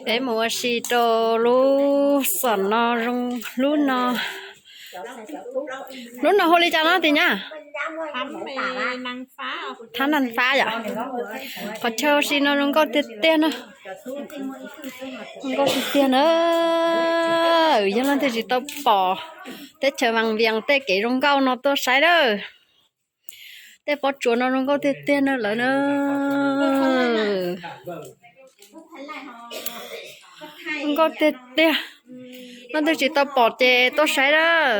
Peb mus ua si rau lub xom no zoo, lub no, lub no hu li cas no tim nyab? Thab Naj Fab yom. Qhov chaw ua si no zoo nkauj tiag tiag na. Zoo nkauj tiag tiag na. Yog leej twg tsis tau pom teb chaws Vaj Vias tej kev zoo nkauj no tuaj saib lawm. Tej pob tsuas no zoo nkauj tiag tiag na lawm na. Zoo nkauj tiag tiag. Leej twg tsis tau pom ces tuaj saib lawm.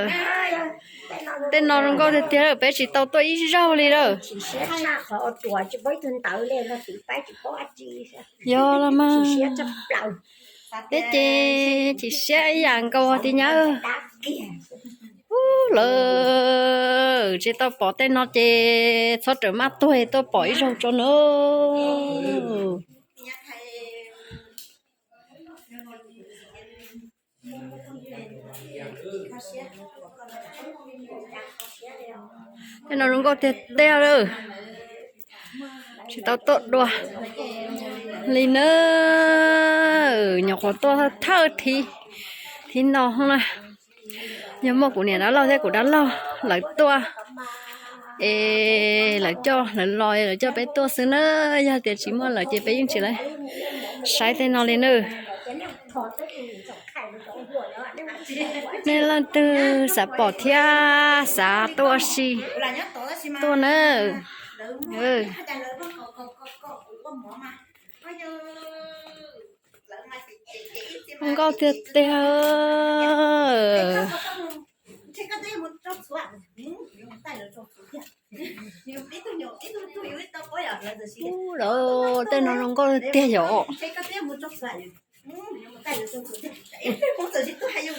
Tej no zoo nkauj tiag tiag lawm, peb tsis tau tuaj ib zaug li lawm. Yog los mas, peb ces chim siab ib yam nkaus tiag nyab. Ub, lawv tsis tau pom tej no ces txhob rawm maj tuag tuaj pom ib zaug tso na. Tej no zoo nkauj tiag tiag lawm. Tsis tau tuaj dua li na. Nyuam qhuav tuaj thawj thib, thib no na. Yog muaj kuv niam dab laug thiab kuv dab laug lawv tuaj es lawv coj lawv los, lawv coj peb tuaj xwb na. Yog tias tsis muaj lawv ces peb yeej tsis saib tej no li na. Nej leej twg xav pom thiab xav tuaj ua si tuaj na. Zoo nkauj tiag tiag. Ub, tej no zoo nkauj tiag yom.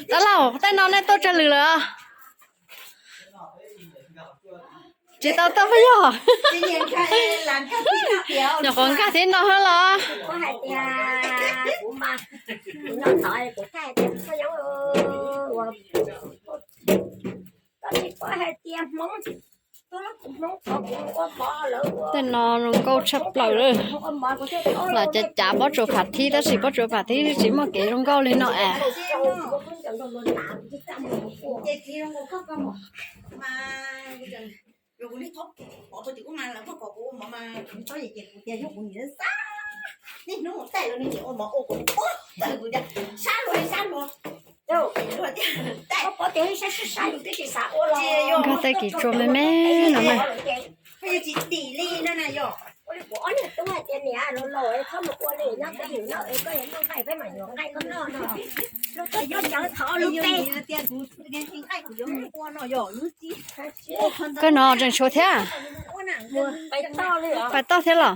Dab laug, tej no nej tuaj tsawg lwm lawm? Tsis tau tuaj puas yog? Nyuam qhuav nkag thib no hab los? Tej no zoo nkauj tshaj plaws lawm. Lam cav cav pob tsuas pham thib tab sis pob tsuas pham thib tsis muaj kev zoo nkauj li no es. Nkag tej kis tsua me me no na. Koj no tseem tshuav thiab? Pais toj thiab los?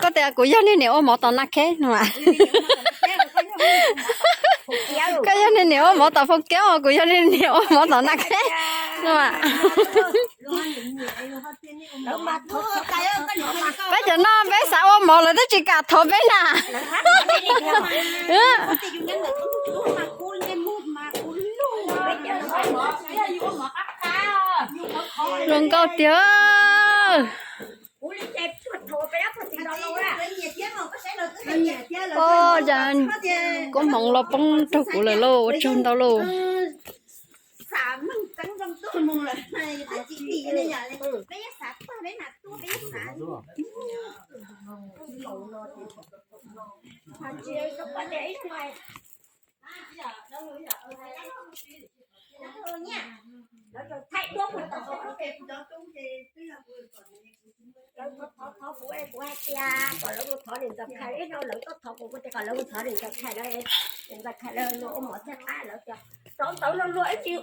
Koj tias kuv yog niag niam ua mov tom Na Kheb no mas. Koj yog niag niam ua mov tom Phoo Keeb, kuv yog niag niam ua mov tom Na Kheb no mas. Peb cov no peb xav ua mov lawv twb tsis kam thov peb na. Zoo nkauj tiag. Oj, cas koob hmoov los poob rau kuv lawm lauj, ua tsaug ntau lauj. Lawv thov kuv, kuv hais tias kom lawv mus thov niam ntxawm Khais ib zaug, lawv tuaj thov kuv, kuv tias kom lawv mus thov niam ntxawm Khais, niam ntxawm Khais lawv luag ua mov thiaj qab, lawv tias rau ntawd luag luag ib tsis